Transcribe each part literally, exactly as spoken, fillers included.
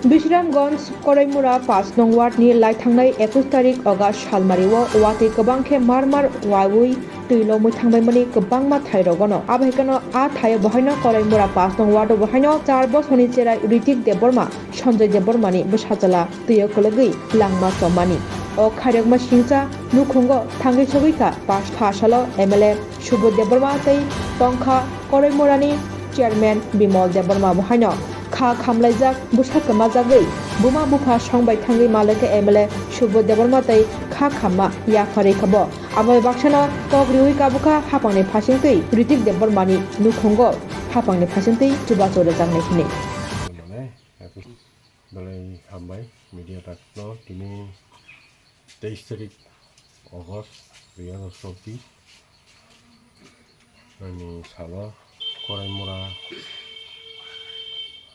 Bisramganj Koraimura paanch nong ward ni laithangnai ekush tarik August salmari o watwi kwbang khe mar mar waiwi twi lomwi thangbaimani kwbangma thai rogono. Abo hai kheno a thaio bohaino Koraimura paanch nong ward o bohaino char bosorni cherai Ritik Debbarma, Sanjay Debbarmani bwsajwla twi o kwlwgwi langma chommani. O khairokma singcha nukhungo thangwi sogwi kha paanch pha salo M L A Subodh Debbarma tei tongkha Koraimurani chairman Bimal Debbarma bohaino kha khamlaijak bwsa kwmajagwi buma bupha songbai thangwi malwkha M L A Subodh Debbarma tei kha khamma yapharwi kha bo. Abo bai baksano kok riwi kabukha hapangni phasingtwi Ritik Debbarmani nukhungo hapangni phasingtwi chubachu rwjaknai hwnwi. Belai hambai media takno tini teis tarik August dui hazar chobbish ani salo Koraimura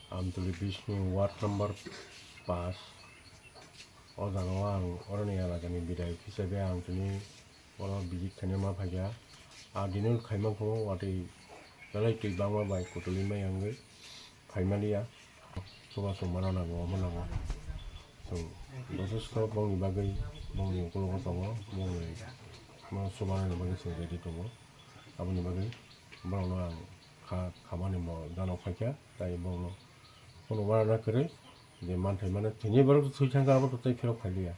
Amtuli bisni ward number paanch o jagao ang oroni elakani bidayok hisabe ang tini oro visit khaina ma phaikha. A dino khaima pho watwi belai twi bangma bai kutulwi mai wngwi phaimaliya. Chubachu mana nango, omo nango. Chwng jotosto bongni bagwi, bongni ukologo tongo, bongni ma chubanani bagwi chwng ready tongo. Aboni bagwi borokno ang kha, khamani bo jano phaikha, tai borokno phunukma rwna kwrwi je manthai mano thwini borok thwi thangkha, abo tei phirok phailiya.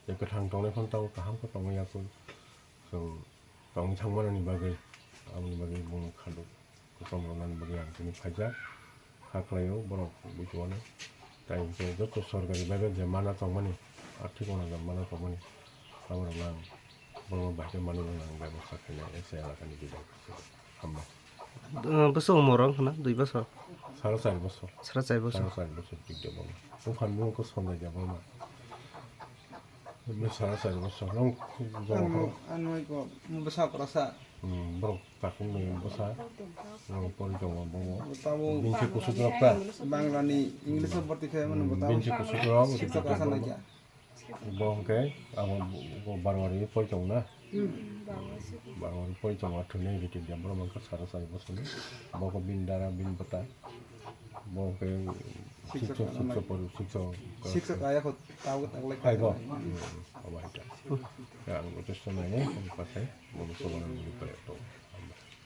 Je kwthang tongnai phano tabuk kaham khe tongwi yakwi. Chwng tongwi thangmanani bagwi, aboni bagwi bongni khaduk kosom rwnani bagwi ang tini phaijak. Kha khlaio borok buitu ano. Tai hwnkhe joto sorkari bai bai je mana tongmani, arthik ono je mana tongmani, aborokno ang borokno bai khe manwi ang bebostha khainai S A elakani bidayok. Hambai. Bwswk umor wng khna dui bosor? Sara char bosor. Sara char bosor. Sara char bosor tik de bono. Buphan bumung khe Sonjay Debbarma. Bini sara char bosor. Nung Ano, ano iko bwsa kwrasa. Hmm, borok takung ni bwsa. Nung pori tongo bomo. Tamo Bini se kusuk rok ta. Bangla ni English o borti khe mano Hmm, bota. Bini se kusuk rok. Sipsa kwrasa na kya? Bo hwnkhe abo bo Barwari pori tongo na? Hmm. Barwari pori tongo, thwinai Ritik Debbarma wngkha sara char bosor ni. Bo khe bini dara, bini bwta. Bo hwnkhe Siksa siksa, khana siksa nai. Pori, siksa. Siksa kaya kho, tabo taklai Hai bo. Kha. Hmm, abo hai ta. Ya, ang jotosto nainai, ang pathai, bo bo sobo nang bini pore tongo.